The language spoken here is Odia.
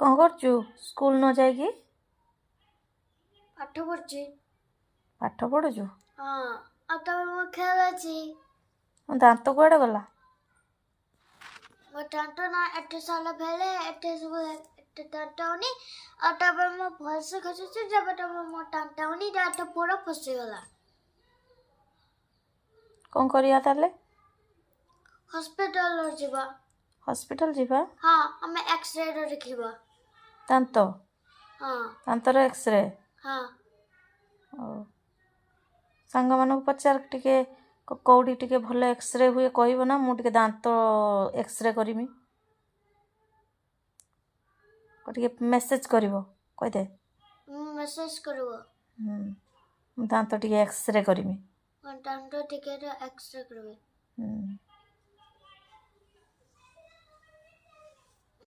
କ'ଣ କରୁଛୁ ସ୍କୁଲ ନ ଯାଇକି? ପାଠ ପଢୁଛି। ପାଠ ପଢ଼ୁଛୁ? ହଁ, ଆଉ ତାପରେ ମୋ ଖେଳ ଅଛି। ଦାନ୍ତ କୁଆଡ଼େ ଗଲା? ମୋ ଦାନ୍ତ ନା ଏଠି ସାରିଲା ବେଳେ ଏଠି ସବୁ ଏତେ ଦାନ୍ତ ହଉନି, ଆଉ ତାପରେ ମୁଁ ଭଲସେ ଖସୁଛି, ତାପରେ ତାପରେ ମୋ ଦାନ୍ତ ହଉନି, ଦାନ୍ତ ପୁରା ଫସିଗଲା। କ'ଣ କରିବା ତାହେଲେ? ହସ୍ପିଟାଲ ଯିବା। ହସ୍ପିଟାଲ ଯିବା? ହଁ, ଆମେ ଏକ୍ସରେ ଦେଖିବା। ଦାନ୍ତ? ହଁ। ଦାନ୍ତର ଏକ୍ସରେ? ହଁ। ହଉ, ସାଙ୍ଗମାନଙ୍କୁ ପଚାର ଟିକେ, କେଉଁଠି ଟିକେ ଭଲ ଏକ୍ସରେ ହୁଏ କହିବ ନା, ମୁଁ ଟିକେ ଦାନ୍ତ ଏକ୍ସରେ କରିମି। ଟିକେ ମେସେଜ୍ କରିବ, କହିଦେ। ମୁଁ ମେସେଜ କରିବ। ହୁଁ, ମୁଁ ଦାନ୍ତ ଟିକେ ଏକ୍ସରେ କରିମି। ମୋ ଦାନ୍ତ ଟିକେ ଏକ୍ସରେ କରିବେ। ହୁଁ।